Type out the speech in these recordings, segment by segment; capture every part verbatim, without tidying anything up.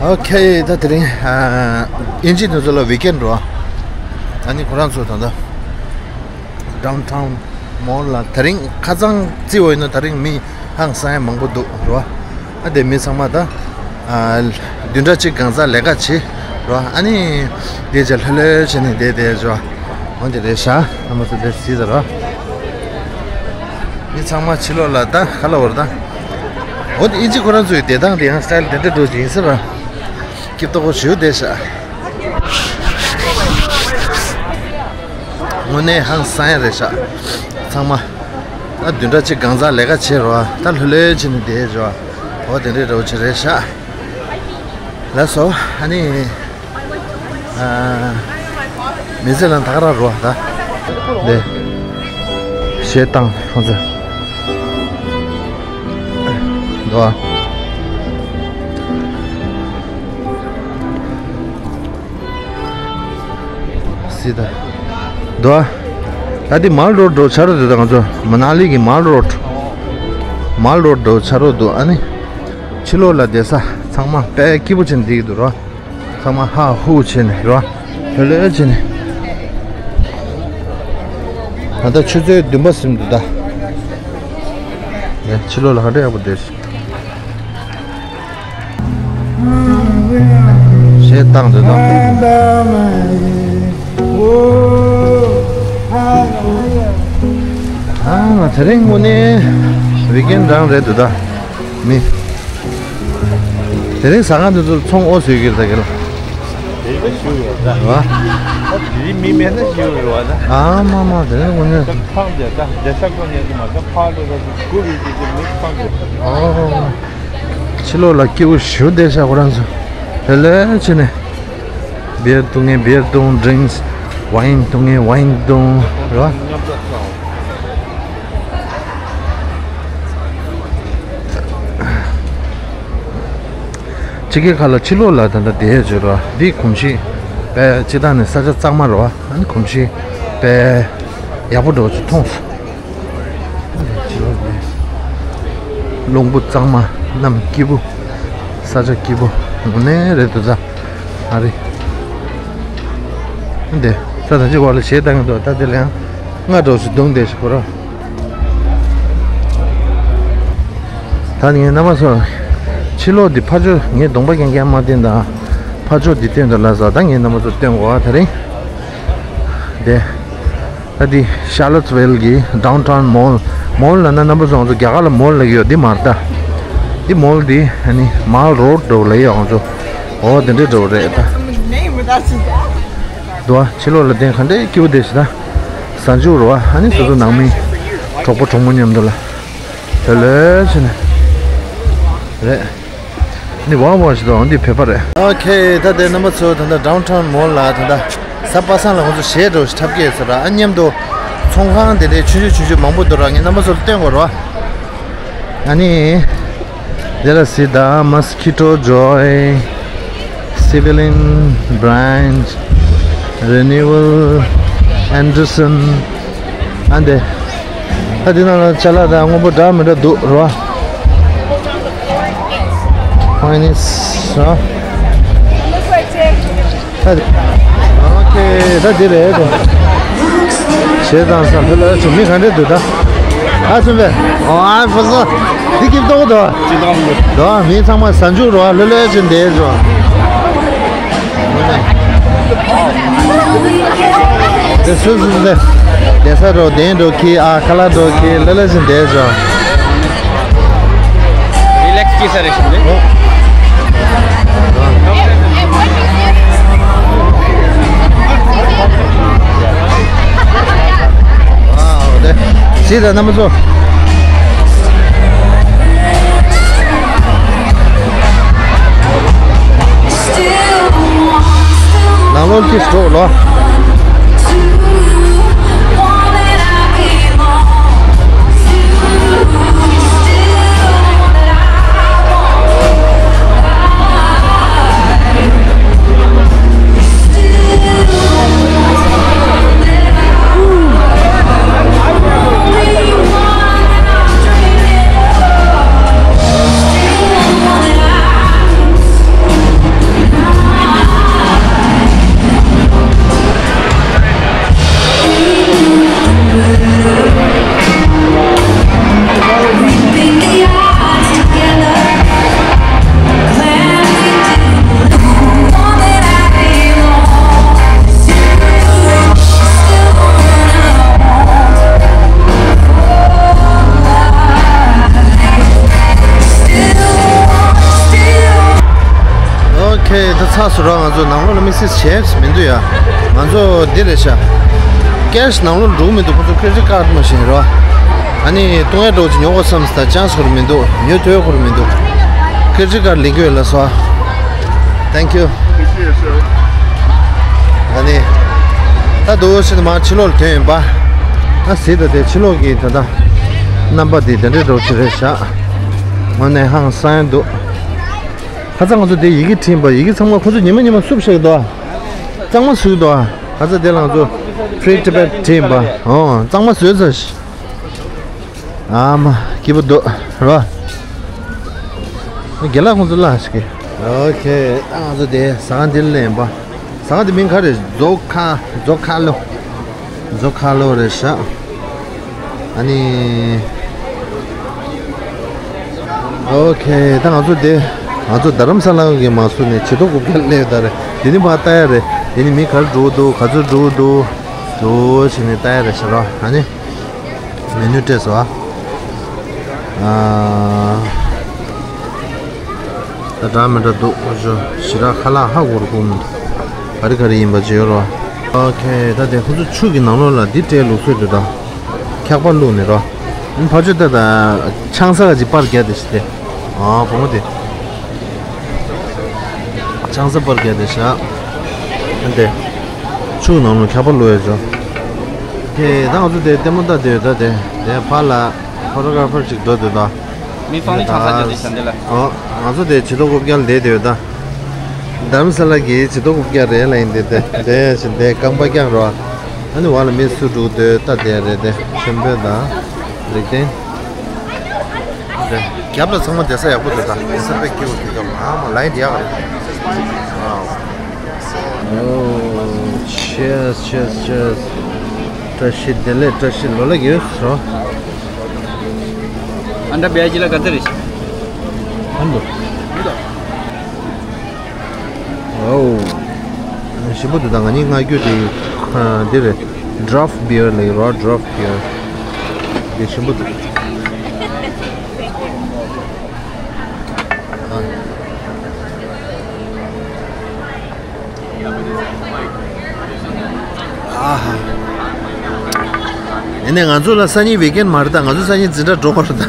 ཨོ་ཁེ། ད་དེ་རིང་ཨ་དབྱིན་ཇི་དེ་ཚོ་ལ་ཝིག་ཨེན་འགྲོ། ཨ་ནི་ཁོ་རང་ཚོ་ད་ལྟ་ཌའུན་ཊའུན་མོལ་ལ་དེ་རིང་ཁ་སང་བརྩིས་པ་ཡིན་ན་དེ་རིང་མི་ཧང་སང་ཡ་མང་པོ་འདུག་རོ། ཨ་དེ་མི་ཚང་མ་ད་ཨ་བདུན་ཕྲག་གཅིག་གང་ཚ་ལས་ཀ་བྱེད་རོ། ཨ་ནི་དེ་རྗེས་ལྷོད་ལྷོད་བྱས་ནས་བསྡད་བསྡད་རོ། འོན་ཏེ་རེད་ཤག་རྣམ་པ་ཚོ་དེ་གཟིགས་ད་རོ། མི་ཚང་མ་ཕྱི་ལོགས་ལ་ད་ག་ལ་བར་ད། འོ་དེ་ཨིན་ཇི་ཁོ་རང་ཚོའི་བསྡད་སྟངས་དེ་ཡང་སི་ཊའིལ་དེ་འདྲ་འགྲོ་བཞིན་ཡིན་ས་ར། སྐྱིད་ཏོག་ཞུ་བསྡད་ཤག་དངོས་གནས་ཧང་སང་ཡ་རེད་ཤག་ཚང་མ་ད་བདུན་ཕྲག་གཅིག་གང་ཚ་ལས་ཀ་བྱེད་རོགས། ད་ལྷོད་ལྷོད་བྱས་ནས་བསྡད་རོགས། འོ་དེ་འདྲའི་འདྲ་བོ་ཅིག་རེད་ཤག་ལགས་སོ། ཨ་ནི། ཨ། མི་ཚེ་ལ་ད་ག་རང་རོ་ད། འདི། གཞས་བཏང་ཁོང་ཚོས། འདུག་ཨ། སི་ད། འདུག་ཨ། ད་འདི་མལ་རོཌ་འགྲོ་ཆ་རོ་དེ་ད་ང་ཚོ་མ་ན་ལི་གི་མལ་རོཌ། མལ་རོཌ་འགྲོ་ཆ་རོ་འདུག་ཨ་ནི། ཕྱི་ལོགས་ལ་བསྡད་ས་ཚང་མ་དཔེ་སྐྱིད་པོ་བྱས་ནས་བསྡད་ཀྱི་འདུག་རོ། ཚང་མ་ཧ་ཧུ་བྱས་ནས་རོ། ལྷོད་ལྷོད་བྱས་ནས། ད་ལྟ་ཆུ་ཚོད་བདུན་པ་ཟིན་འདུག་ད། ཡ་ཕྱི་ལོགས་ལ་ག་འདྲ་ཡག་པོ་བསྡད་ཤག་གཞས་བཏང་འདུག་ད། ཨ་ང་དེ་རིང་དངོས་གནས་ཝིག་ཨེན་རང་རེད་འདུག་ད། མི། དེ་རིང་ཟ་ཁང་དེ་ཚོ་ཚོང་ཨོ་བཟོས་ཀྱི་རེད་ད་གེ་ལ། དེ་ཡིན་ན་ཞུ་ཡོད་རེད་ད། རེད་བ། ད་དེ་རིང་མི་མེད་ན་ཞུ་ཡོད་རེད་བ་ད། ཨ་མ་མ་དེ་རིང་དངོས་གནས། ད་ཁང་དེ་ད་བདེ་ས་ཀུན་ནས་མ་ད་ཕར་ལས་ད་སྒུག་ཡོད་ཀྱི་དེ་མི་ཁང་དེ། ཨོ། ཕྱི་ལོགས་ལ་སྐྱིད་པོ་ཞེ་པོ་བསྡད་ཤག་ཁོ་རང་ཚོ། ལྷོད་ལྷོད་བྱས་ནས། བི་ཡར་འཐུང་མཁན་བི་ཡར་འཐུང་། ཌི་རིང་སི། ཝའིན་འཐུང་མཁན་ཝའིན་འཐུང་། རེད་བ། ཕྱི་རྒྱལ་ཁག་ལ་ཕྱི་ལོགས་ལ་ད་ལྟ་བསྡད་ཡོད་ཅེས་རེད་བ། འདི་གོམས་གཤིས་དཔེ་སྤྱིར་བཏང་ནས་ས་ཆ་གཙང་མ་རེད་བ། ཨ་ནི་གོམས་གཤིས་དཔེ་ཡག་པོ་འདྲ་བོ་ཅིག་མཐོང་སོང་། རླུང་བུ་གཙང་མ། གནམ་སྐྱིད་པོ། ས་ཆ་སྐྱིད་པོ། དངོས་གནས་རེད་འདུག་ད། ཨ་རེད། འདི་ས་ཐམས་ཅད་བར་ལ་གཞས་བཏང་གི་འདུག་ད་དེ་ལ་ཡང་རྔ་འདྲ་བོ་ཞིག་བརྡུངས་བསྡད་ཤག་ཁོ་རང་། ད་ངས་རྣམ་པ་ཚོ་ཕྱི་ལོགས་འདི་ཕར་ཕྱོགས། ངས་གདོང་པ་རྐྱང་རྐྱང་མ་བསྟན་དང་། ཕར་ཕྱོགས་འདི་བསྟན་འདུག་ལ་ཟ། ད་ངས་རྣམ་པ་ཚོ་སྟོན་གོ་བ་དེ་རིང་། དེ། ད་འདི་ཤར་ལོ་ཊི་ཝེལ་གྱི་ཌའུན་ཊའུན་མོལ། མོལ་ལབ་ན་རྣམ་པ་ཚོ་ང་ཚོ་རྒྱ་གར་ལ་མོལ་ལབ་ཀྱི་ཡོད། འདི་མ་རེད་ད། འདི་མོལ་འདི་ཨ་ནི་མལ་རོཌ་འདྲ་བོ་ལབ་ཡོད་ང་ཚོ། འོ་དེ་འདྲའི་འདྲ་བོ་རེད་ད། འདུག་ཨ། ཕྱི་ལོགས་ལ་བསྡད་ཁ་འདྲའི་སྐྱིད་པོ་བསྡད་ཤག་ད། གཟའ་མཇུག་རེད་བ། ཨ་ནི་སོ་སོ་ནང་མི་གྲོགས་པོ་གྲོགས་མོ་མཉམ་དུ་ལ། ལྷོད་ལྷོད་བྱས་ནས། རེད། འདི་ཝང་ཝང་ཞིག་འདུག་འདི་བོད་པ་རེད། ཨོ་ཁེ། ད་དེ་རྣམ་པ་ཚོ་ད་ལྟ་ཌའུན་ཊའུན་མོལ་ལ་ད་ལྟ་གཟའ་པ་སངས་ལ་ང་ཚོ་གཞས་འདྲ་བོ་ཞིག་འཁྲབ་ཀྱི་ཡོད་ས་ར། ཨ་མཉམ་དུ་ཚོང་ཁང་དེ་འདྲའི་ཆུང་ཆུང་ཆུང་ཆུང་མང་པོ་འདུག་ར། ངས་རྣམ་པ་ཚོ་ལ་སྟོན་དགོས་ར། ཨ་ནི། འདི་ལ་གཟིགས་དང་། Mosquito Joy། Civilian Branch། Renewal། Anderson། ཨ་འདི། ད་འདི་ནང་ལ་ཅ་ལག་དང་སྔོན་པོ་འདྲ་མི་འདྲ་འདུག་ར། Finest། ཨ། ད་འདི། ཨོ་ཁེ། ད་འདི་རེད་དེ། གཞས་བཏང་ས་ལྷོད་ལྷོད་བྱས། མི་ག་འདྲ་འདུག་ད། ཨ་སུན་པེ། ཨོ་ཨ་ཕོ་སོ། འདི་སྐྱིད་ཏོག་འདུག་ཅི་ལྟར་འདུག་མི་ཚང་མ་གཟའ་མཇུག་རེད་བ། ལྷོད་ལྷོད་བྱས་བསྡད་འགྲོ། དེ་སུ་སུ་སུ་དེ། བསྡད་ས་འགྲོ། གདན་འགྲོ་ཁྱེར། ཨ་ཁ་ལག་འགྲོ་ཁྱེར། ལ་ལ་ཞིག་བསྡད་འགྲོ། རི་ལེགས་སྐྱེས་ས་རེད་ཤག་ནི། ཨོ། ཨ་འོ་དེ། གཟིགས་དང་རྣམ་པ་ཚོ། ནང་ལོགས་ཀྱི་སྤྲོ་ལོ། ཨེ་ད་ཚགས་སུ་ར། ང་ཚོ་ནང་ལོགས་ལ་དམིགས་བསལ་བྱས་མི་འདུག་ཡ། ང་ཚོ་འདི་རེད་ཤག་ཀེ་ཤི་ནང་ལོགས་འགྲོ་གི་མི་འདུག་ཁོ་ཚོ་ཁེ་རེ་ཌིཊ་ཀཱཌ་མ་བཞིན་རོ། ཨ་ནི་བཏུང་ཡ་འགྲོ་ཅིག་ཉོ་དགོས་བསམ་སྟེ་ད་ཅང་སུ་ར་མི་འདུག་ཉོ་ཐུབ་ཁོ་ར་མི་འདུག་ཁེ་རེ་ཌིཊ་ཀཱཌ་ལེན་གྱི་ཡོད་ལ་སོ། Thank you. ཨ་ནི་ད་འདུག་ཕྱིན་མ་ཕྱི་ལོགས་ལ་ཐོན་ཡིན་པ། ཨ་ཟེར་ད་དེ་ཕྱི་ལོགས་ཀྱི་ད་ད་རྣམ་པ་དེ་དེ་འདྲའི་འགྲོ་ཅིག་རེད་ཤག་དངོས་གནས་ཧང་སང་ཡ་འདུག་ཁ་སང་ང་ཚོ་དེ་ཡི་གེ་བྲིས་པ། ཡི་གེ་ཚང་མ་ཁོ་ཚོ་ཉི་མ་ཉི་མ་བསུབ་བཞག་འདུག་གཙང་མ་བཟོས་འདུག་ཁ་སང་དེ་ལ་ང་ཚོ་Free Tibet བྲིས་པ། ཨོ་གཙང་མ་བཟོས་ཚར་ཤག་ཨ་མ་སྐྱིད་པོ་འདུག་རོ། དགེ་ལགས་ཁོང་ཚོ་ལ་ཞིག་ཨོ་ཁེ། ད་ང་ཚོ་དེ་ཟ་ཁང་འདི་ལ་ལེན་པ། ཟ་ཁང་དེ་མིང་ག་རེ། ཛོ་ཁ། ཛོ་ཁ་ལོ། ཛོ་ཁ་ལོ་རེད་ཤག་ཨ་ནི། ཨོ་ཁེ། ད་ང་ཚོ་དེ། ང་ཚོ་རྡ་རམ་ས་ལ་གི་མ་སུ་ནས་བྱི་དོ་རྐུབ་བཀྱག་སླེབས་ད་རེད། དེ་ནི་མ་ལྟ་ཡ་རེད། དེ་ནི་མི་ག་རེ་འགྲོ་འདུག་ག་ཚོད་འགྲོ་འདུག་འདུག་བྱས་ནས་ལྟ་ཡ་རེད་ཤག་རོ། ཨ་ནི། མེ་ནུ་སྤྲད་སོང་ཨ། ཨ། ད་འདྲ་མི་འདྲ་འདུག་ཨོ་ཅོ། ཞེ་དྲག་ཁ་ལག་ཧ་གོ་རུ་གོ་མི་འདུག་ག་རེ་ག་རེ་ཡིན་པ་ཅིག་ཡོད་རོ། ཨོ་ཁེ། ད་དེ་ཁོ་ཚོ་ཆུ་གི་ནང་ལོགས་ལ་འདི་སྤྲད་ལུགས་སྲོལ་འདུག་ད་འཁྱག་པ་བླུགས་ནས་རོ། ཨ་ཕར་ཕྱོགས་ད་ད་ཆང་ས་ག་ཅིག་པར་རྒྱག་དེ་ཞིག་དེ། ཨ་བུ་མོ་དེ། ཆང་ས་པར་རྒྱག་དེ་ཤག་ཨ་དེ། ཆུ་ནང་ལ་འཁྱག་པ་བླུགས་ཡོད་ཅོ། དེ་ད་ང་ཚོ་དེ་ལྟད་མོ་ལྟ་དེ་ཡོད་ད་དེ། དེ་ཕར་ལ་ཕོ་ཊོ་གྷ་ར་ཕར་ཅིག་འགྲོ་དེ་ད། མི་ཕང་ནི་ཆང་ས་རྒྱག་དེ་ཤག་འདི་ལ། ཨོ། ང་ཚོ་དེ་བྱི་དོ་རྐུབ་བཀྱག་ལ་བསྡད་དེ་ཡོད་ད། རྡ་རམ་ས་ལ་གི་བྱི་དོ་རྐུབ་བཀྱག་རེད་ལ་ཡིན་དེ་དེ། དེ་བཞིན་དེ་རྐང་པ་བཀྱག་རོ། ཨ་ནི་བ་ལ་མི་སུ་འགྲོ་དེ་ད་དེ་རེད་དེ། ཆེན་པོ་ད། རིག་ལྡན། རྒྱབ་ལ་ཚང་མ་བསྡད་ས་ཡག་པོ་འདུག་ད་བསྡད་ས་དཔེ་སྐྱིད་པོ་འདུག་ད་མ་མ་ལའི་འདི་ཡག་རེད། ཨོ། Cheers, cheers, cheers. བཀྲ་ཤིས་བདེ་ལེགས། བཀྲ་ཤིས་ལོ་ལེགས་ཡོད་སོ། ཨ་འདྲ་བེ་ཇི་ལ་ག་ཚོད་རེད། ཨ་འདུག་ཨོ། ཞིམ་པོ་འདུག་ད་ང་གཉིས་མངགས་རྒྱུ་དེ། ཨ། འདི་རེད། Draft beer ལབ་ཀྱི་རེད། Draft beer འདི་ཞིམ་པོ་འདུག་ཨ། ཨ་ཧ། ཡིན་ནའི་ང་ཚོ་ལ་སང་ཉིན་ཝིག་ཨེན་མ་རེད་ད། ང་ཚོ་སང་ཉིན་འཛིན་གྲྭ་འགྲོ་དགོས་རེད་ད།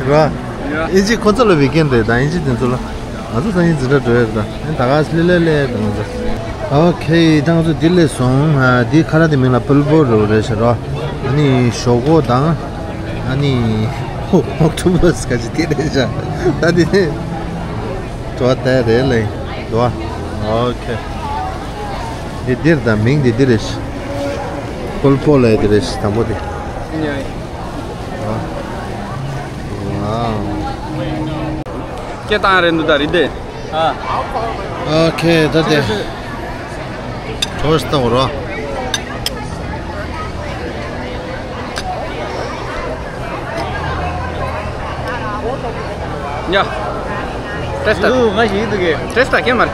རེད་བ། ཡ། ཨིན་ཇི་ཁོ་ཚོ་ལ་ཝིག་ཨེན་རེད་ད། ཨིན་ཇི་དེ་ཚོ་ལ། ང་ཚོ་སང་ཉིན་འཛིན་གྲྭ་འགྲོ་ཡ་རེད་ད། ཨ་ནི་ད་ག་སེ་ལེ་ལེ་ལེ་ད་ང་ཚོ། ཨོ་ཁེ། ད་ང་ཚོ་འདི་ལས་སོང་། ཨ། འདི་ཁ་ར་དེ་མིང་ལ་པུལ་བོ་རོ་རེད་ཤག་རོ། ཨ་ནི་ཞོག་ཁོག་དང་། ཨ་ནི་ཨོ་ཀ་ཏོ་པས་ག་ཅི་དེ་རེད་ཤག་ད་དེ་ནི་བྲོ་བ་དེ་རེད་ལེ་འདུག་ཨོ་ཁེ། འདི་འདིར་ད་མིང་འདི་འདི་རེད་ཤག་པུལ་བོ་ལབ་ཡ་དེ་རེད་ཤག་དང་པོ་དེ། ཨ། ཝའོ། སྐད་བཏང་རེད་འདུག་ད་རེད་དེ། ཨ། ཨོ་ཁེ། ད་དེ། ཊོས་ཊི་བཏང་རོགས། ཡ། ཊེ་སི་ཊི། ལུ་ང་ཞིག་འདུག་གི། ཊེ་སི་ཊི་ད་ཁྱེད་མར།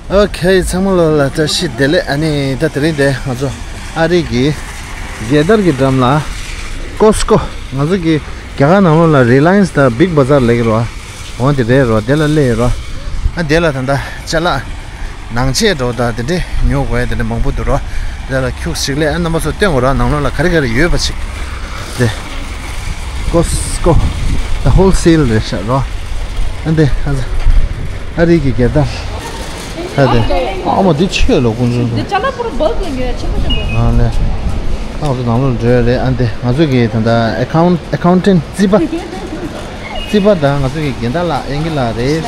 ཨོ་ཁེ། ཚང་མ་ལོ་ལ་བཀྲ་ཤིས་བདེ་ལེགས། ཨ་ནི་ད་དེ་རིང་དེ་ང་ཚོ་ཨ་རི་གི་རྒྱལ་དར་གྱི་འགྲམ་ལ་ཀོ་སི་ཀོ། ང་ཚོ་གི་རྒྱ་གར་ནང་ལོགས་ལ་རི་ལ་ཡེན་སི་དང་བིག་བ་ཛར་ལབ་ཀྱི་རེད་བ། འོ་དེ་རེད་རོ། དེ་ལ་སླེབས་ཡོད་རོ། ཨ་དེ་ལ་ད་ལྟ་ཅ་ལག་ནང་ཆས་འདྲ་བོ་དང་དེ་འདྲས་ཉོ་དགོས་ཡ་དེ་འདྲས་མང་པོ་འདུག་རོ། དེ་ལ་ཁྱུག་ཞིག་སླེབས། ཨ་རྣམ་པ་ཚོ་སྟོན་དགོས་རོ། ནང་ལོགས་ལ་ག་རེ་ག་རེ་ཡོད་པ་ཞིག་དེ། ཀོ་སི་ཀོ། ད་ཧོལ་སེལ་རེད་ཤག་རོ། ཨ་འདི། ཨ་ཨ་རི་གི་རྒྱལ་དར། ཨ་འདི། ཨ་མ་འདི་ཆོས་ལོ་ཀུན་འདི་ཅ་ལག་པུ་རུ་བལ་གི་ཉོ་ཡ་ཆེན་པོ་ཆེན་པོ། ཨ་ལེ། ཨ་ང་ཚོ་ནང་ལོགས་འགྲོ་ཡ་རེད། ཨ་འདི་ང་ཚོ་གི་ད་ལྟ་ཨེ་ཁའུན་ཨེ་ཁའུན་ཊེན་ཊི་རྩིས་པ། རྩིས་པ་དང་ང་ཚོ་གི་རྒན་དར་ལགས་དབྱངས་སྐྱིད་ལགས་རེད།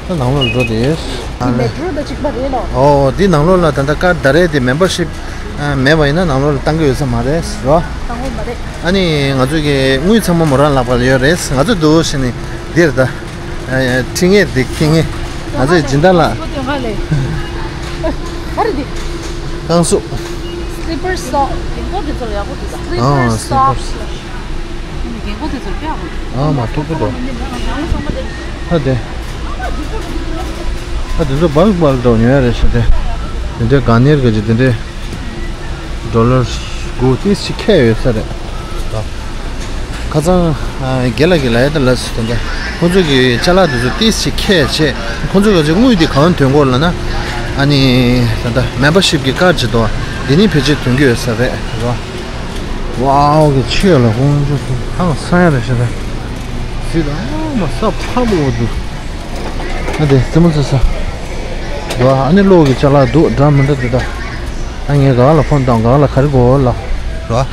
ད་ནང་ལོགས་འགྲོ་དེ། འདི་མེ་ཊོ་དང་གཅིག་པ་རེད་ལོ། ཨོ་འདི་ནང་ལོགས་ལ་ད་ལྟ་ཀར་ཌི་ད་རེས་དེ་མེམ་བར་ཤིབ་མེད་པ་ཡིན་ན་ནང་ལོགས་ལ་བཏང་གི་ཡོད་ས་མ་རེད་རོ། བཏང་གི་མ་རེད། ཨ་ནི་ང་ཚོ་གི་དངུལ་ཚང་མ་མོ་རང་ལག་པ་ལ་ཡོད་རེད། ང་ཚོ་འདུག་ཞེས་ནི་འདིར་ད་ཁྲི་ངེས་འདི་ཁྱི་ངེས་ང་ཚོའི་སྦྱིན་བདག་ལགས། ག་རེ་འདི། རྐང་སུག་སི་ལི་པར་སོག་རྒན་གོག་དེ་ཚོར་ཡག་པོ་འདུག་ད། ཨ་སི་ལི་པར་སོག་རྒན་གོག་དེ་ཚོར་དཔེ་ཡག་པོ་འདུག་ཨ་མ་ཐུག་པོ་འདུག་ཧ་དེ། ཧ་དེ་ཚོ་བལ་བལ་འགྲོ་ཉོ་ཡ་རེད་ཤག་དེ། དེ་འདྲའི་ག་ནེར་ག་ཅིག་དེ་འདྲའི་ཌོ་ལར་ འདུག་ཏིས་ཅིག་ཁྱད་ཡོད་ས་རེད། ཁ་སང་རྒན་ལགས་ཀྱིས་ལབ་ཡ་ད་ལབ་སོང་ད། ཁོང་ཚོ་གི་ཅ་ལག་དེ་ཚོ་ཏིས་ཅིག་ཁྱད་བྱས། ཁོང་ཚོ་གི་དངུལ་དེ་གང་ཐོན་གོ་ལབ་ན། ཨ་ནི་ད་ལྟ་མེམ་བར་ཤིབ་ཀྱི་ཀར་ཅིག་འདུག་དེ་ནི་ཕལ་ཆེར་ཐོན་གྱི་ཡོད་ས་རེད། རེད་བ། ཝའོ་གི་ཆེ་ལ་ཁོང་ཚོ་ཧང་སང་ཡ་རེད་ཤག་ད། ཟི་ད་མ་ས་ཕ་ལོ་འདུག་ཨ་དེ་རྩེད་མོ་རྩེ་ས། འདུག་ཨ་ནི་གློག་གི་ཅ་ལག་འདུག་འདྲ་མི་འདྲ་དེ་ད། ཨ་ངས་ག་ལ་ཕོན་བཏང་ག་ལ་ག་རེ་དགོས་ལ། ར།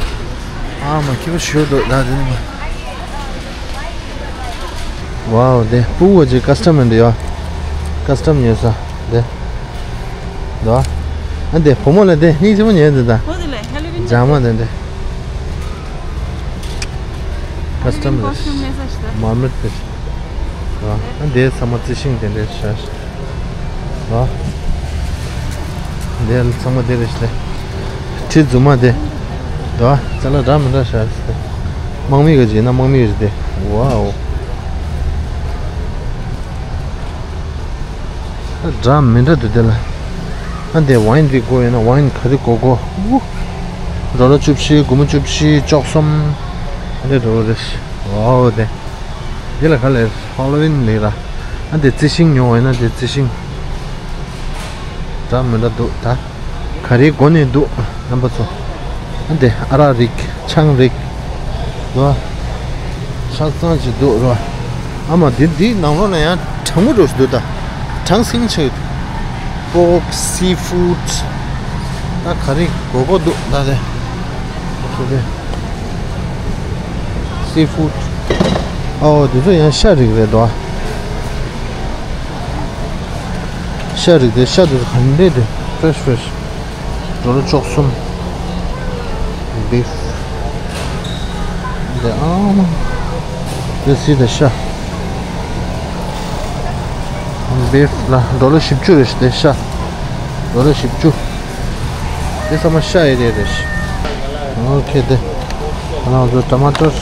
ཨ་མ་ཁྱི་པ་ཞུ་འདུག་ད་དེ་ནི་མ། ཝའོ་དེ་སྤུ་གུ་ཅིག་ཀ་སི་ཊམ་མི་འདུག་ཡ། ཀ་སི་ཊམ་ཉོས་ས་དེ། འདུག་ཨ་དེ་བུ་མོ་ལ་དེ་སྙིང་རྗེ་མོ་ཉོས་འདུག་ད། འོ་དེ་ལས་ཧེ་ལོ་ཝིན་ཇ་མ་དེ་འདྲ། ཀ་སི་ཊམ་རེད། ཀོ་སི་ཊུམ་མེད་ས་ཞིག་ད། མར་མེད་དེ། ཨ་འདི་ཚང་མ་རྩི་ཤིང་དེ་འདྲའི་ཤ་ཤ། ཨ་འདི་ཚང་མ་དེ་རེད་ཤ། ཁྲི་རྫུན་མ་དེ། ཨ་ཙ་ལ་འདྲ་མི་འདྲ་ཤ་ཤ། དམག་མི་ག་ཅིག་ཡིན་ན་དམག་མི་རེད་དེ། ཝའོ། འདྲ་མི་འདྲ་འདུག་དེ་ལ། ཨ་འདི་ཝ་ཡིན་འདི་དགོས་ཡོད་ན་ཝ་ཡིན་ག་རེ་དགོས་དགོས། ཨུ། ཌོ་ལར་བཅུ་བཞི། སྒོར་མོ་བཅུ་བཞི། བཅུ་གསུམ། ཨ་འདི་འགྲོ་རེད། ཝའོ་དེ། འདི་ལ་ག་ལས་ཧ་ལོ་ཝིན་ལས་ར། ཨ་འདི་རྩི་ཤིང་ཉོ་བ་ཡིན་ན་འདི་རྩི་ཤིང་། འདྲ་མི་འདྲ་འདུག་ད། ག་རེ་དགོས་ནས་འདུག་རྣམ་པ་ཚོ། ཨ་འདི་ཨ་རག་རིགས། ཆང་རིགས། རོ། ཆ་ཚང་ཅིག་འདུག་རོ། ཨ་མ་འདི་འདིའི་ནང་ལོགས་ན་ཡང་གྲང་མོ་འགྲོ་ཞིག་འདུག་ད། གྲང་སིང་ཆེ། པོག་སི་ཕུཌ། ད་ག་རེ་དགོས་དགོས་འདུག་ད་དེ། སི་ཕུཌ། ཨོ་འདི་ཚོ་ཡང་ཤ་རིགས་རེད་དོ། ཤ་རིགས་དེ་ཤ་དེ་ཚོ་ག་འདྲས་དེ་ཕེ་རེ་ཤི་ཕེ་རེ་ཤི། ཌོ་ལར་བཅུ་གསུམ། བིཕ། འདི་ཨ་མ། འདི་སི་དེ་ཤ། བིཕ་ལ་ཌོ་ལར་བཞི་བཅུ་རེད་ཤག་དེ་ཤ། ཌོ་ལར་བཞི་བཅུ། དེ་ཚང་མ་ཤ་ཡི་རེད་རེད་ཤག་ཨོ་ཁེ་དེ། ང་ཚོ་ཊ་མ་ཊར་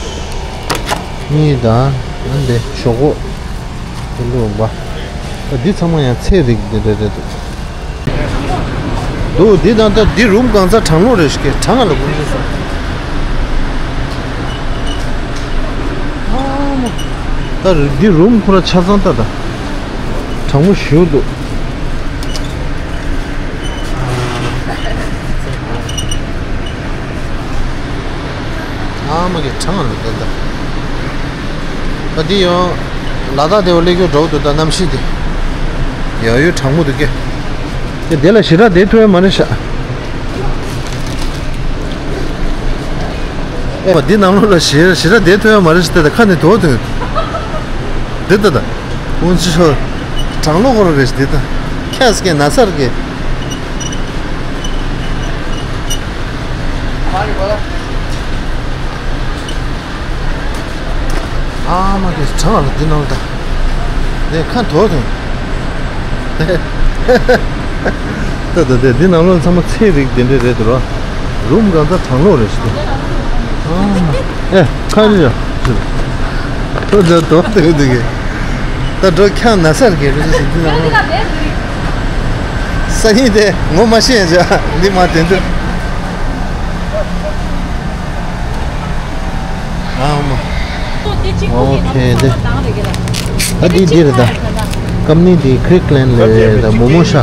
གཉིས་དང་། ཨ་འདི་ཞོག་ཁོག་དེ་བླུགས་པ། ད་འདི་ཚང་མ་ཡང་ཚལ་རིགས་འདི་འདྲ་རེད་འདུག་འདུག་འདི་དང་ད་འདི་རུམ་གང་ཚ་གྲང་ལོ་རེ་ཞིག་གྲང་ང་ལ་དགོངས་ཚུལ་སོང་། ད་འདི་རུམ་ཁོ་ར་ཆ་ཚང་ལྟ་ད། གྲང་མོ་ཞེ་པོ་འདུག་ཨ་མ་གི་གྲང་ལ་བསྡད་ད། ད་འདི་ཡང་ལ་དྭགས་དེ་བ་སླེབས་རྒྱུ་འགྲོ་འདུག་ད་གནམ་གཤིས་དེ། ཡ་ཡོད་གྲང་མོ་འདུག་གེ་དེ་དེ་ལ་ཞེ་དྲག་བསྡད་ཐུབ་ཡ་མ་རེད་ཤག་ཨེ་བ་འདི་ནང་ལོགས་ལ་ཞེ་ཞེ་དྲག་བསྡད་ཐུབ་ཡ་མ་རེད་ཤག་དེ་ད་ཁ་ནས་དོ་དོན། འདི་ད་ད། ཀུན་ཅི་ཤོ། གྲང་ལོ་ཁོ་ར་རེད་ཤག་འདི་ད། ཁྱས་ཀྱི་ན་སར་གི་ཨ་མ་གི་གྲང་ལ་འདི་ནང་ལ་ད། དེ་ཁ་དོ་དོན། ད་ད་དེ་འདི་ནང་ལོགས་ཚང་མ་ཚལ་རིགས་དེ་འདྲས་རེད་འདུག་རོ། རུམ་གང་ཚ་གྲང་ལོག་རེད་ཤག་ཨ་མ། ཨེ་ཁ་རི་ར། ད་ད་དོ་དོན་འདི་གི་ད་འགྲོ་ཁྱང་ན་སར་གི་རུ་ཞིག་འདི་ནང་ལོགས། སང་ཉིན་དེ་ངོ་མ་ཤེས་ཡ་འདི་མ་དེ་འདུག་ཨ་མ། ཨོ་ཁེ་དེ། ཨ་འདི་འདི་རེད་ད། ཀམ་ནི་འདི་ཁི་རིག་ལན་ལས་ད་མོ་མོ་ཤ།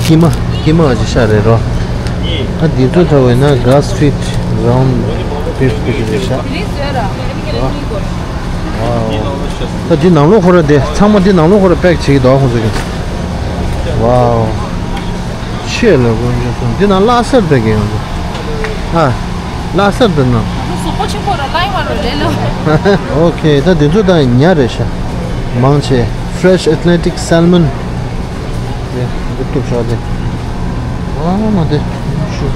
ཀི་མ་ཀི་མ་ཅི་ཤ་རེད་རོ། ཨ་འདི་ཚོ་ཚ་བས་ན་གྷ་རས་ཕི་ཌི་རའུན་ཌི་བིཕ་ཀི་ཅི་རེད་ཤག་ཨ་འདི་ནང་ལོགས་ཁོ་ར་དེ་ཚང་མ་འདི་ནང་ལོགས་ཁོ་ར་པེག་བྱེད་ཀྱི་འདུག་ཁོང་ཚོ་གི། ཝའོ། ཆེ་ལ་དགོན་ཆེན་སོང་འདི་ན་བླ་སེར་དེ་གི་ཡོང་འདུག་ཨ། བླ་སེར་དེ་ན། གཟུགས་པོ་ཆེན་པོ་ར་ལ་ཡི་མ་རོ་ལེ་ལོ། ཨོ་ཁེ་ད་འདི་ཚོ་ད་ཉ་རེད་ཤག་མང་ཆེ་Fresh Atlantic Salmon། དེ་འདི་གཏུབ་ཤག་དེ། ཨ་མ་དེ། ཤུ།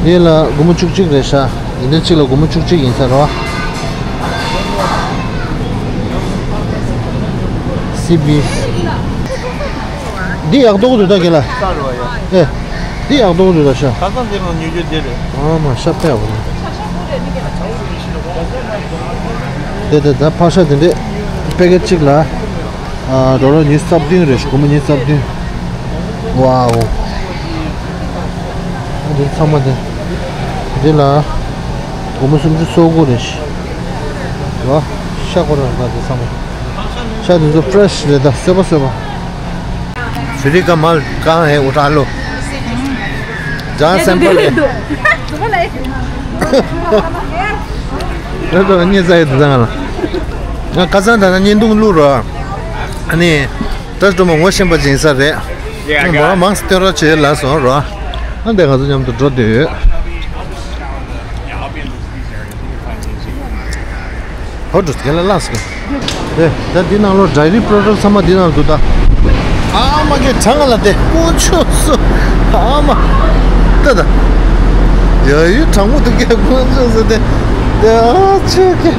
འདི་ལ་སྒོར་མོ་བཅུ་གཅིག་རེད་ཤག་འདི་འདྲ་གཅིག་ལ་སྒོར་མོ་བཅུ་གཅིག་ཡིན་ས་རེད་བ། སི་བི། འདི་ཡག་ཏོག་འདུག་ད་གི་ལ། ཨེ། འདི་ཡག་ཏོག་འདུག་ད་ཤ། ཁ་སང་དེ་རང་ཉོ་རྒྱུ་དེ་རེད། ཨ་མ་ཤ་པས་བ། དེ་དེ་ད་ཕག་ཤ་དེ་འདྲས། པེ་ཀེ་ཊི་གཅིག་ལ། ཨ་ཌོ་ལར་ཉི་ཤུ་རྩ་བདུན་རེད་ཤག་སྒོར་མོ་ཉི་ཤུ་རྩ་བདུན། ཝའོ། ཨ་འདི་ཚང་མ་དེ། འདི་ལ་སྒོར་མོ་སུམ་ཅུ་སོ་དགུ་རེད། ཤ་ཁོ་རང་ད་དེ་ཚང་མ། ཤ་དེ་ཚོ་ཕྲེ་ཤི་རེད་ད། སོས་པ་སོས་པ། ཕི་རི་ཀ་མལ་ཀ་ཧེ་ཨུ་ཏྲ་ལོ། ཇཱན་སེམ་པལ་ལེ། རེད་དོ་ཉེ་ས་ཡོད་དེ་ཚང་ལ། ང་ཁ་སང་ད་ན་བརྙན་ཐུང་བླུགས་རོགས། ཨ་ནི། ད་སྒྲོལ་མ་ངོ་ཤེས་པ་ཅིག་ཡིན་ས་རེད། ཡ་ཡ། མོ་མང་སྟེ་རོ་བྱེད་ལ་སོང་རོ། ཨ་འདས་ང་ཚོ་མཉམ་དུ་འགྲོ་འདོད་ཡོད། ཧོ་འགྲོ་དེ་ལ་ལགས་སོ། དེ་ད་འདི་ནང་ལོ་ཌའི་རི་པྲོ་ཌག་ཚང་མ་འདི་ནང་འདུག་ད། ཨ་མ་གེ་གྲང་ལ་དེ་ཀུན་ཆོས་སུ། ཨ་མ། ད་ད། ཡ་ཡུ་གྲང་མོ་འདུག་གེ་ཀུན་ཆོས་སུ་དེ། དེ་ཨ་ཆོས་གེ།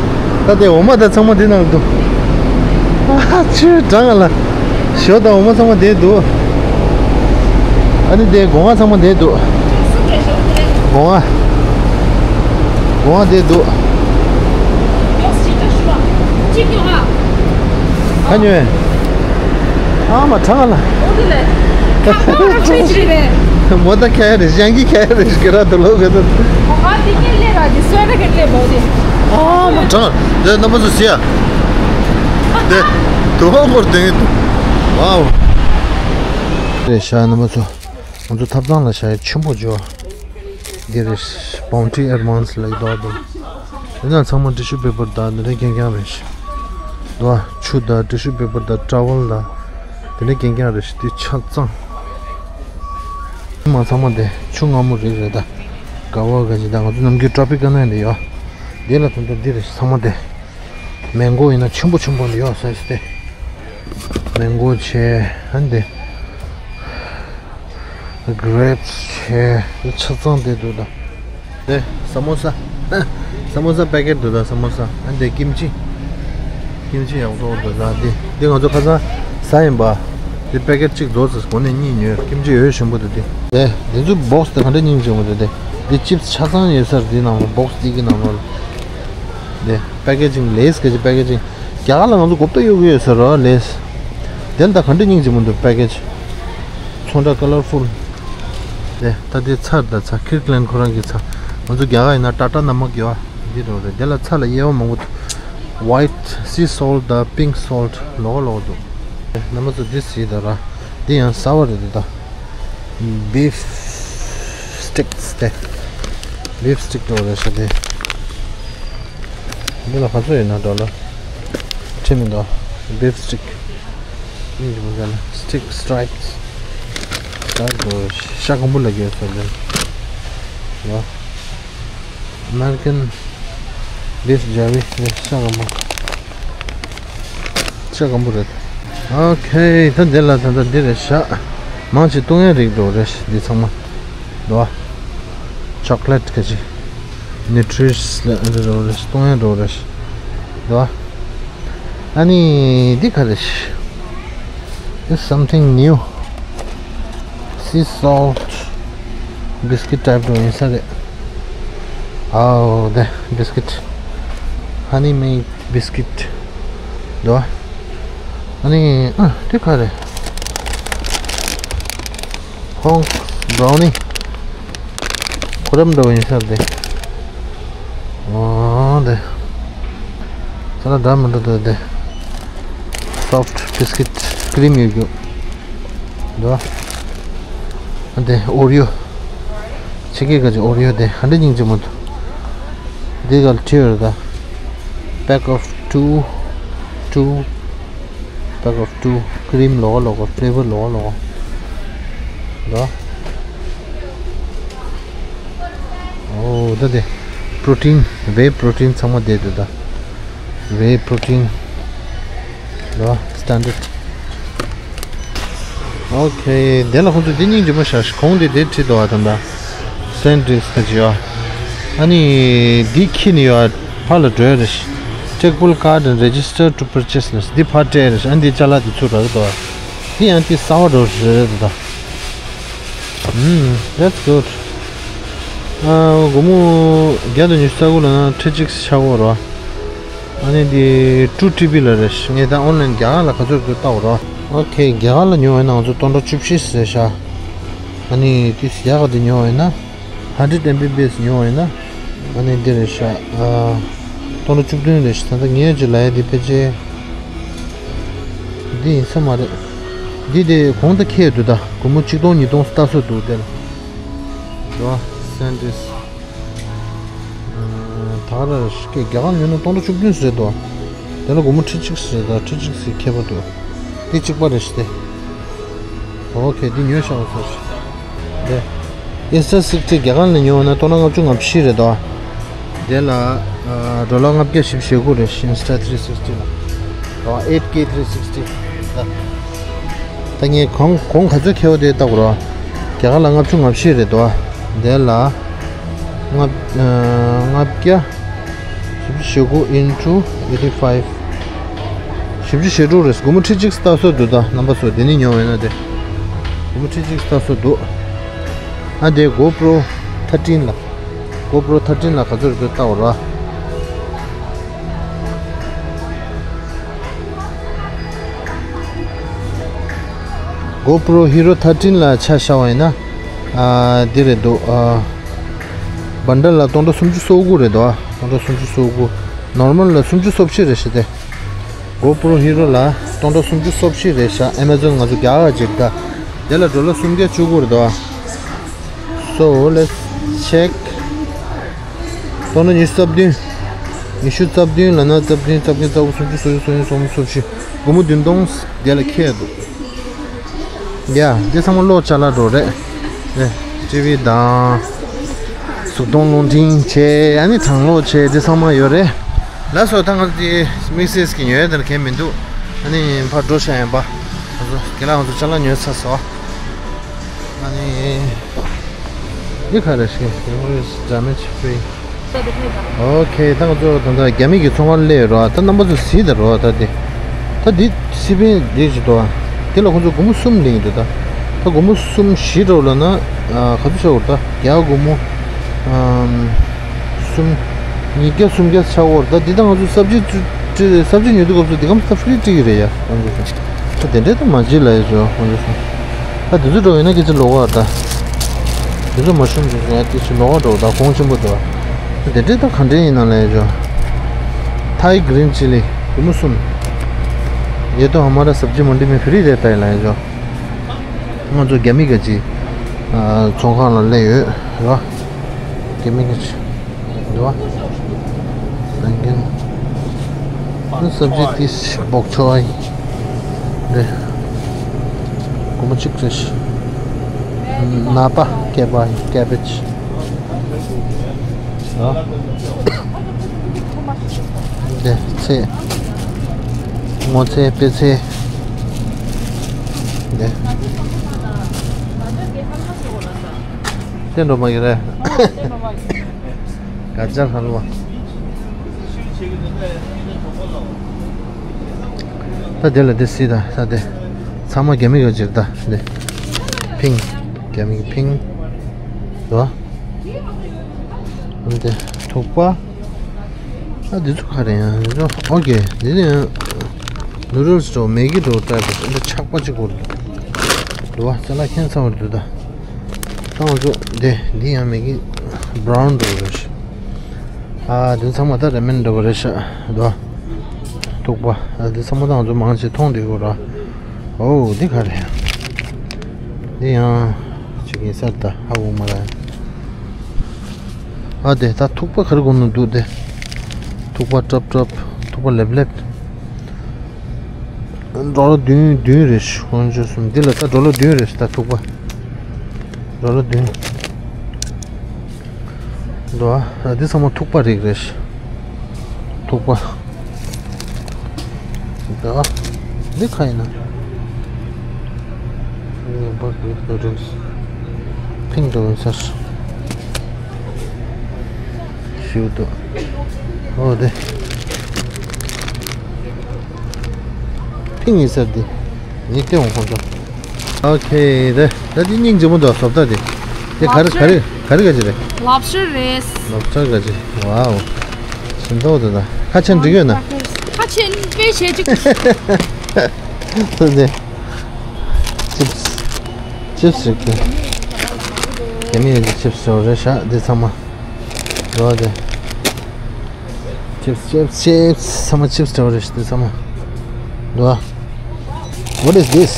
ད་དེ་འོ་མ་ད་ཚང་མ་འདི་ནང་འདུག་ཨ་ཆོས་གྲང་ལ། ཞོ་དང་འོ་མ་ཚང་མ་དེ་འདུག་ཨ་ནི་དེ་སྒོ་ང་ཚང་མ་དེ་འདུག་སྒོ་ང་། སྒོ་ང་དེ་འདུག་ཁ་ཉོས། ཨ་མ་གྲང་ལ། མོ་ད་ཁ་ཡ་རེ་ཞང་གི་ཁ་ཡ་རེ་ཞིག་ར་དུ་ལོ་ག་ད། ཨ་མ་གྲང་། དེ་རྣམ་པ་ཚོ་ཟེར་ཡ། དེ་དུ་བ་འཁོར་དེ། ཝའོ། རེད་ཤག་རྣམ་པ་ཚོ། ང་ཚོ་ཐབ་ཚང་ལ་ཞག་ཆེན་པོ་འབྱོར། འདི་རེད། བོན་ཊི་ཨེ་མོན་སི་ལ་ཡོད་དོ། འདི་ན་ཚང་མ་ཊི་ཤུ་པེ་པར་དང་འདི་འདྲ་རྐྱང་རྐྱང་རེད། དོ་ཆུ་དང་ཊི་ཤུ་པེ་པར་དང་ཊ་ཝལ་དང་། འདི་འདྲ་རྐྱང་རྐྱང་རེད། འདི་ཆ་ཚང་། མ་ཚང་མ་དེ་ཆུ་མངར་མོ་རིགས་རེད་ད། ག་བ་ག་ཅི་ད་ང་ཚོ་ནམ་རྒྱུན་ཊྲོ་པི་ཀ་ན་འདི་ཡོད། འདི་ལ་དོན་དུ་འདི་རེད་ཚང་མ་དེ། མེང་གོ་ཡིན་ན་ཆེན་པོ་ཆེན་པོ་ཡོད་ས་ཡོད་སྟེ། མེང་གོ་བྱས་ཨ་འདི། གྷི་རེབ་སི་བྱས་ཆ་ཚང་དེ་འདུག་ད། དེ་ས་མོ་ས། ས་མོ་ས་པེ་ཀེ་ཊི་འདུག་ད་ས་མོ་ས། ཨ་འདི་ཀིམ་ཅི། ཀིམ་ཅི་ཡག་པོ་འདུག་ད་འདི། འདི་ང་ཚོ་ཁ་སང་ཟ་ཡིན་པ། འདི་པེ་ཀེ་ཊི་གཅིག་རྫོགས་ཚར་སོང་ནས་གཉིས་ཉོས། ཀིམ་ཅི་ཡོད་ཞིམ་པོ་འདུག་འདི། དེ་འདི་ཚོ་བོག་སི་དེ་ག་འདྲ་སྙིང་རྗེ་མོ་འདུག་དེ། འདི་ཅིབ་སི་ཆ་ཚང་ཡོད་ས་རེད། འདི་ནང་ལ་བོག་སི་འདི་གི་ནང་ལ། དེ། པེ་ཀེ་ཇིང་ལེས་སྐད་ཆ་པེ་ཀེ་ཇིང་། རྒྱ་གར་ལ་ང་ཚོ་གོ་བརྡ་གཡོག་གི་ཡོད་ཟེར་རོ་ལེས། དེ་ལ་ད་ག་འདྲ་སྙིང་རྗེ་མོ་འདུག་པེ་ཀེ་ཇི། ཚོང་འདྲ་ཀ་ལར་ཕུལ། དེ་ད་དེ་ཚར་ད་ཚར་ཁིར་ཀི་ལན་ཁོ་རང་གི་ཚར། ང་ཚོ་རྒྱ་གར་ཡིན་ན་ཊ་ཊ་ནམ་མཁ་ཡོད་འདི་རོ་རེད། དེ་ལ་ཚར་ལ་དབྱེ་བ་མང་པོ་འདུག་ཝའི་ཊི་སི་སོལ་ཊི་དང་པིང་ཀི་སོལ་ཊི་ལོག་ལོག་འདུག་རྣམ་པ་ཚོ་འདི་གཟིགས་ད་ར། འདི་ཡང་སོ་ཡ་རེད་འདི་ད། བིཕ་སི་ཊིག་སི་དེ། བིཕ་སི་ཊིག་འདྲ་བོ་རེད་ཤག་དེ། འདི་ལ་ག་ཚོད་ཡོད་ན་ཌོ་ལར། ཁྲིམས་མི་འདུག་བིཕ་སི་ཊིག་སྙིང་རྗེ་མོ་ཟེར་ན་སི་ཊིག་སི་ཊི་རའིབ་སི། སི་ཊི་རའིབ་སི་འདྲ་བོ་ཤ་སྐམ་པོ་ལ་གྱོན་སོང་དེ། ལ། ཨ་མེ་རི་ཀན་བིཕ་ཇར་བི་རེད་ཤག་སྐམ་པོ། ཤ་སྐམ་པོ་རེད། ཨོ་ཁེ། ད་འདི་ལ་ད་ལྟ་འདི་རེད་ཤག་མང་ཆེ་བཏུང་ཡས་རིགས་འདྲ་བོ་རེད་འདི་ཚང་མ། འདུག་བ། ཅོག་ལེ་ཊི་ག་ཅི། ནིའུ་ཊི་རི་ཤི་ལ་འདི་འདྲ་བོ་རེད། བཏུང་ཡས་འདྲ་བོ་རེད། འདུག་བ། ཨ་ནི་འདི་ག་རེད། It's something new. Sea salt biscuit type འདྲ་བོ་ཡིན་ས་རེད། ཨའོ་དེ་བིས་ཀིཊ། ཧ་ནི་མེ་ཌི་བིས་ཀིཊ། འདུག་བ། ཨ་ནི་ཨ་དེ་ག་རེད། ཧོང་བྷ་རའུ་ནི། ཁོ་རམ་འདྲ་བོ་ཡིན་ས་རེད། ཨོ་དེ། ས་ལ་འདྲ་མི་འདྲ་འདུག་དེ། སོཕ་ཊི་བིས་ཀིཊ་ཀི་རིམ་ཡོད་རྒྱུ། འདུག་བ། ཨ་དེ་ཨོ་རི་ཡོ། ཕྱི་རྒྱལ་ག་ཅིག་ཨོ་རི་ཡོ་དེ་ཧ་འདྲ་སྙིང་རྗེ་མོ་འདུག་འདི་ག་ལ་བྲིས་ཡོད་རེད་ད། Pack of two, two, pack of two, ཀི་རིམ་ལོགས་ལོགས་ཕི་ལེ་བར་ལོགས་ལོགས། འདུག་བ། ཨོ་ད་དེ། པྲོ་ཊིན་ཝེ་པྲོ་ཊིན་ཚང་མ་བསྡད་འདུག་ད། ཝེ་པྲོ་ཊིན། ལོ། སི་ཊན་ཌར་ཌི། ཨོ་ཁེ། དེ་ལ་ཁོང་ཚོས་འདི་སྙིང་རྗེ་མོ་བཞག་ཤག་གོང་དེ་དེ་བྲིས་འདུག་བ་ད་ད། སེན་ཌི་རིགས་ཁ་ཅིག་ཡོད། ཨ་ནི་འདི་ཁྱེར་ནས་ཡོད། ཕར་ལ་འགྲོ་ཡ་རེད། Take full cart and register to purchase ལ་འདི་ཕར་སྤྲད་རེད། ཨ་འདི་ཅ་ལག་འདི་ཚུར་རག་གི་འདུག་བ། འདི་ཡང་འདི་གསར་པ་འདྲ་རེད་ད། ཨུམ། That's good. ཨ། སྒོར་མོ་བརྒྱ་དང་ཉི་ཤུ་རྩ་དགུ་ལབ་ན་ཁྲི་གཅིག་ཆགས་ཀྱི་ཡོད་རེད་བ། ཨ་ནི་འདི་ཊུ་ཊི་བི་ལ་རེད། ངས་ད་ཨོན་ལན་རྒྱ་གར་ལ་ག་ཚོད་འདུག་ལྟ་དགོས་རེད་བ། ཨོ་ཁེ། རྒྱ་གར་ལ་ཉོ་བ་ཡིན་ན་ང་ཚོ་སྟོང་ཕྲག་བཅུ་བཞི་ཟེར་ཤག་ཨ་ནི་འདི་ཡག་ག་འདི་ཉོ་བ་ཡིན་ན། ཧན་ཌེ་རེཌ་ཨེམ་བི་བི་ཨེས་ཉོ་བ་ཡིན་ན། ཨ་ནི་འདི་རེད་ཤག་ཨ། སྟོང་ཕྲག་བཅུ་བདུན་རེད་ཤག་ད་ལྟ་ངས་ཅིག་ལབ་ཡ་འདི་ཕལ་ཆེར་འདི་ཡིན་ས་མ་རེད། འདི་དེ་གོང་དུ་འཁེལ་འདུག་ད་སྒོར་མོ་ཆིག་སྟོང་ཉིས་སྟོང་ལྟ་སྲོལ་འདུག་དེ་ལ། འགྲོ་བ་སན་ཌིས། ད་ག་རང་རྒྱ་གར་ཉོས་ན་སྟོང་ཕྲག་བཅུ་བདུན་ཟེར་འདུག་དེ་ལ་སྒོར་མོ་ཁྲི་གཅིག་ཟེར་ད་ཁྲི་གཅིག་ཟེར་ཁྱད་པར་འདུག་དེ་གཅིག་པ་རེད་ཤག་དེ། ཨོ་ཁེ། འདི་ཉོས་ཤག་ཟེར། དེ། ཨིན་སི་ཊ་སིག་སི་ཊི་རྒྱ་གར་ལ་ཉོས་ན་སྟོང་ཕྲག་ལྔ་བཅུ་ང་བཞི་རེད་དོ། དེ་ལ་ཌོ་ལར་ལྔ་བརྒྱ་བཞི་བཅུ་ཞེ་དགུ་རེད། ཨིན་སི་ཊ་ཐི་རི་སིག་སི་ཊི་ལ། ཨེཊ་ཀེ་ཐི་རི་སིག་སི་ཊི་ལ། ད་ངས་གོང་གོང་ག་ཚོད་འཁེལ་བ་དེ་ལྟ་དགོས་རོ། རྒྱ་གར་ལ་ལྔ་བཅུ་ང་བཞི་རེད་དོ། དེ་ལ་ལྔ་ལྔ་བརྒྱ་བཞི་བཅུ་ཞེ་དགུ་into eighty five། བཞི་བཅུ་ཞེ་དྲུག་རེད། སྒོར་མོ་ཁྲི་གཅིག་ལྟ་སྲོལ་འདུག་ད་རྣམ་པ་ཚོ་དེ་ནས་ཉོ་བས་ན་དེ། སྒོར་མོ་ཁྲི་གཅིག་ལྟ་སྲོལ་འདུག་ཨ་དེ་གོ་པྲོ་ཐར་ཊིན་ལ། གོ་པྲོ་ཐར་ཊིན་ལ་ག་ཚོད་རེད་ལྟ་བར་བ། གོ་པྲོ་ཧི་རོ་ཐར་ཊིན་ལ་ཆ་བཞག་པ་ཡིན་ན། ཨ་འདི་རེད་འདུག་ཨ་བན་ཌལ་ལ་སྟོང་ཕྲག་སུམ་ཅུ་སོ་དགུ་རེད་འདུག་ཨ་སྟོང་ཕྲག་སུམ་ཅུ་སོ་དགུ། ནོར་མལ་ལ་སུམ་ཅུ་སོ་བཞི་རེད་ཤག་དེ། གོ་པྲོ་ཧི་རོ་ལ་སྟོང་ཕྲག་སུམ་ཅུ་སོ་བཞི་རེད་ཤག་ཨེ་མ་ཛོན་ང་ཚོ་རྒྱ་གར་ཅིག་ད། དེ་ལ་ཌོ་ལར་སུམ་བརྒྱ་བཅུ་དགུ་རེད་འདུག་ཨ། So let's check. སྟོང་ཕྲག་ཉི་ཤུ་རྩ་བདུན། ཉི་ཤུ་རྩ་བདུན་ལབ་ན་རྩ་བདུན་རྩ་བརྒྱད་རྩ་དགུ་སུམ་ཅུ་སོ་བཞི་སོ་གཉིས་སོ་གསུམ་སོ་བཞི། སྒོར་མོ་བདུན་སྟོང་དེ་ལ་འཁེལ་འདུག་ཡ། འདི་ཚང་མ་གློག་ཅ་ལག་འགྲོ་རེད། ཨེ། ཊི་ཝི་དང་། གཟུགས་མཐོང་རླུང་འཕྲིན་བྱས་ཨ་ནི་གྲང་གློག་བྱས་འདི་ཚང་མ་ཡོད་རེད། ལགས་སོ། ད་ང་ཚོ་དེ་དམིགས་བསལ་གྱི་ཉོ་ཡ་དེ་ལ་གལ་མི་འདུག་ཨ་ནི་ཕར་འགྲོ་ཤག་ཡིན་པ། ང་ཚོ་རྒན་ལགས་ང་ཚོ་ཅ་ལག་ཉོས་ཚར་སོང་། ཨ་ནི། འདི་ག་རེ་ཞིག Memories damage free. ཨོ་ཁེ། ད་ང་ཚོ་ད་ལྟ་རྒྱ་མི་གི་ཚོང་ཁང་སླེབས་ཡོད་རོ། ད་རྣམ་པ་ཚོ་གཟིགས་དང་རོ། ད་དེ་ད་འདི་སི་པན་འདི་ཅིག་འདུག་དེ་ལ་ཁོང་ཚོ་སྒོར་མོ་གསུམ་ལེན་གྱི་འདུག་ད་ད་སྒོར་མོ་གསུམ་བཞི་འགྲོ་ལབ་ན་ག་ཚོད་ཆགས་འོར། ད་རྒྱ་སྒོར་མོ་གསུམ། ཉིས་བརྒྱ་སུམ་བརྒྱ་ཆགས་འོར། ད་འདི་ད་ང་ཚོ་སབ་ཇི་སབ་ཇི་ཉོ་དུས་སྐབས་སུ་འདི་གམ་ས་ཕི་རི་སྤྲད་ཀྱི་རེད་ཡ། ཁོང་ཚོ་ད་དེ་འདྲས་ད་མ་བྱེད་ལ་ཡ་ཆོ་ཁོང་ཚོ། ད་དེ་ཚོ་འགྲོ་ཡིན་ན་སྐད་ཆ་ལོག་ག་ད། དེ་ཚོ་མ་ཤོང་དུས་ཡང་སྐད་ཆ་ལོག་ག་འགྲོ། ད་གོང་ཆེན་པོ་འདུག་དེ་འདྲས་ད་ག་འདྲས་ཡིན་ན་ལ་ཡ་ཆོ། Thai green chilli སྒོར་མོ་གསུམ། ये तो हमारा सब्जी मंडी में फ्री रहता है ལ་ཡ་ཆོ། ང་ཚོ་རྒྱ་མི་ག་ཅི་ཚོང་ཁང་ལ་སླེབས་ཡོད་ར། རྒྱ་མི་ག་ཅི། འདུག་བ། ད་གིན། ཨ་སབ་ཇི་ཏིས་སྦོག་ཆོ་ཨ་ཡིན། རེད། སྒོར་མོ་གཅིག་རེད། ནཱ་པ་ཀེ་བ་ཡིན། ཀེ་བེ་ཇི། འདི་ཚལ། སྔོ་ཚལ་པད་ཚལ། འདི། དེ་འགྲོ་མ་གི་རེད། ག་ཅར་ཧལ་ཝ། ད་དེ་ལ་དེ་སྲིད་ད་ད་དེ། ཚང་མ་རྒྱ་མི་ག་ཅིག་ད་དེ། ཕིང་། རྒྱ་མི་གི་ཕིང་། རོ། འདི་ཐུག་པ། ཨ་འདི་ཚོ་ག་རེ་ཡང་འདི་ཚོ་ཨོ་ཀེ། འདི་ནི་ནུ་རལ་སི་འགྲོ་མེ་གི་འགྲོ་ཏྲ་འདི་ཆག་པ་ཅིག་གོ་རེད། འདུག་བ། ཅ་ལག་ཁྱད་མཚར་བ་འདུག་ད། ད་ང་ཚོ་འདི་འདི་ཡང་མེ་གི་བྷ་རའུན་འགྲོ་རེད། ཨ་འདི་ཚང་མ་ད་རེ་མེན་འགྲོ་བ་རེད་ཤག་འདུག་བ། ཐུག་པ། ཨ་འདི་ཚང་མ་ད་ང་ཚོ་མང་ཆེ་མཐོང་བསྡད་ཡོད་ར། ཨོ་འདི་ག་རེ་ཡང་། འདི་ཡང་ཅིག་ཡིན་ས་ད་ཧ་གོ་མ་ར། ཨ་དེ་ད་ཐུག་པ་ག་རེ་གོ་ནོ་འདུག་དེ། ཐུག་པ་ཀྲབ་ཀྲབ། ཐུག་པ་ལེབ་ལེབ། ཌོ་ལར་བདུན་བདུན་རེད་ཤག་དཀོན་མཆོག་གསུམ། འདི་ལ་ད་ཌོ་ལར་བདུན་རེད་ཤག་ད་ཐུག་པ། ཌོ་ལར་བདུན། འདུག་ཨ། འདི་ཚང་མ་ཐུག་པ་རིགས་རེད་ཤག་ཐུག་པ། འདི་ག་ཡིན་ན། Pink noodles. Pink noodles. ཞིའུ་དུ། ཨོ་དེ། ཕིང་ཡིན་ཟེར་དེ། ཡིན་ཏེ་འོང་ཁོང་ཚོ། ཨོ་ཁེ་དེ། ད་དེ་སྙིང་རྗེ་མོ་འདུག་བཟོ་ལྟ་དེ། དེ་ག་རེ་ག་རེ་ག་རེ་ག་ཅི་རེད། Lobster རེད། Lobster ག་ཅི། Wow. ཞིམ་ཏོག་དེ་ད། ཁ་ཆེམས་འགྲིག་ཡོད་ན། ཁ་ཆེམས་དཔེ་བྱས་ཅིག་སོ་དེ། Chips. Chips རེད་དེ། མི་ཡི་ཆིབས་སི་འདྲ་བོ་རེད་ཤག་འདི་ཚང་མ། འདུག་བ་དེ། ཆིབས་སི་ཆིབས་སི་ཆིབས་སི་ཚང་མ་ཆིབས་སི་འདྲ་བོ་རེད་ཤག་འདི་ཚང་མ། འདུག་བ། What is this?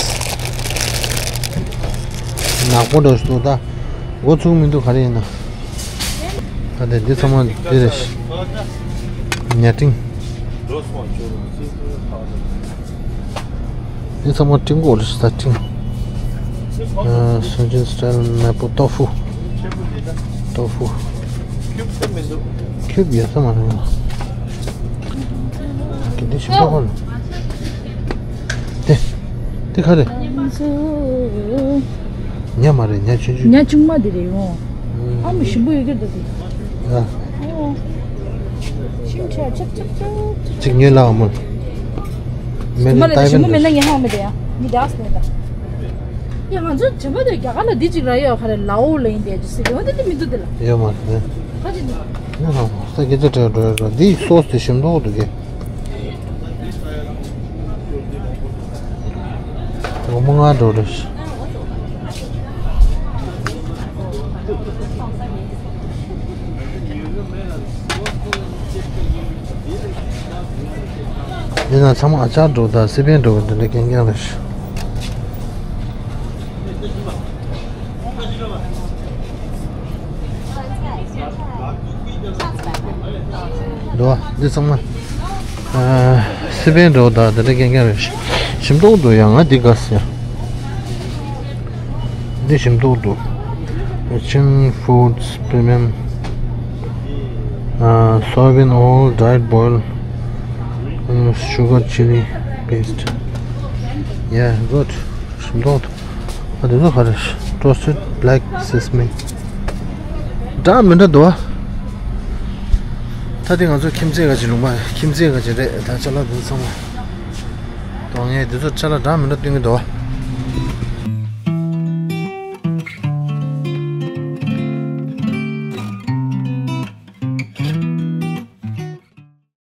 ནག་པོ་འདྲ་བོ་ཞིག་འདུག་ད། འགོ་ཚུགས་མི་འདུག་ག་རེ་ཡིན་ན། ད་དེ་འདི་ཚང་མ་འདི་རེད་ཤག་ཉ་ཁྲིན། འདི་ཚང་མ་ཀྲིན་ཀོ་རེད་ཤག་ད་ཀྲིན། ཨ། སུན་ཅིན་སི་ཊའིལ་མེ་པོ་ཏོ་ཧྥུ། ཏོ་ཧྥུ། ཁྱུབ་ཡོད་ས་མ་རེད། གལ་ཏེ་ཞིམ་པོ་ཧོན། དེ། དེ་ག་རེད། ཉ་མ་རེད། ཉ་ཆུང་ཆུང་། ཉ་ཆུང་མ་དེ་རེད་ཡོང་། ཨ་མ་ཞིམ་པོ་ཡོད་ཀྱི་འདུག་དེ། ཡ། ཨོ། ཞིམ་ཆ་ཆབ་ཆབ་ཆབ། ཅིག་ཉོས་ལ་ཨ་མ། མེ་མ་རེད་ད། ཞིམ་པོ་མེད་ན་ངས་ཧང་མེད་དེ་ཡ། མི་དེ་ཨ་སི་ནས་ད། ཡ་ང་ཚོ་དྲན་པ་དེ་རྒྱ་གར་ལ་འདི་ཅིག་ར་ཡོད་ག་རེ། ལའོ་ལ་ཡིན་དེ་ཅི་སི་དེ་འོ་དེ་དེ་མི་འདུག་དེ་ལ། ཡོད་མ་རེད། ད་ཅི་འདུག་ཡ་ཧང་ས་སྐད་ཆ་དྲན་འགྲོ་ཡོད་འགྲོ། འདིའི་སོ་སི་དེ་ཞིམ་མདོག་འདུག་གས། སྒོར་མོ་ལྔ་འགྲོ་རེད། འདི་ན་ཚང་མ་ཨ་ཅར་འགྲོ་དང་སི་པན་འགྲོ་གི་འདི་འདྲ་རྐྱང་རྐྱང་རེད། འདུག་བ། འདི་ཚང་མ། ཨ། སི་པན་འགྲོ་དང་དེ་འདྲ་རྐྱང་རྐྱང་རེད། ཞིམ་མདོག་འདུག་ཡ། ང་འདི་དགའ་སོང་ཡ། འདི་ཞིམ་མདོག་འདུག Chin Foods Premium, ཨ། Soybean Oil, Diet Boil, ཨ། Sugar Chili Paste. Yeah, good. ཞིམ་མདོག་འདུག་ཨ། འདི་ཚོ་ག་རེ། Roasted Black Sesame. འདྲ་མི་འདྲ་འདུག་ཨ། ད་དེ་ང་ཚོ་ཁྱིམ་མཚེས་ག་ཅིག་ལུང་པ། ཁྱིམ་མཚེས་ག་ཅིག་རེད། ད་ཅ་ལག་འདི་ཚང་མ། དོན་ངས་འདི་ཚོ་ཅ་ལག་འདྲ་མི་འདྲ་སྟོན་གྱི་འདུག་ཨ།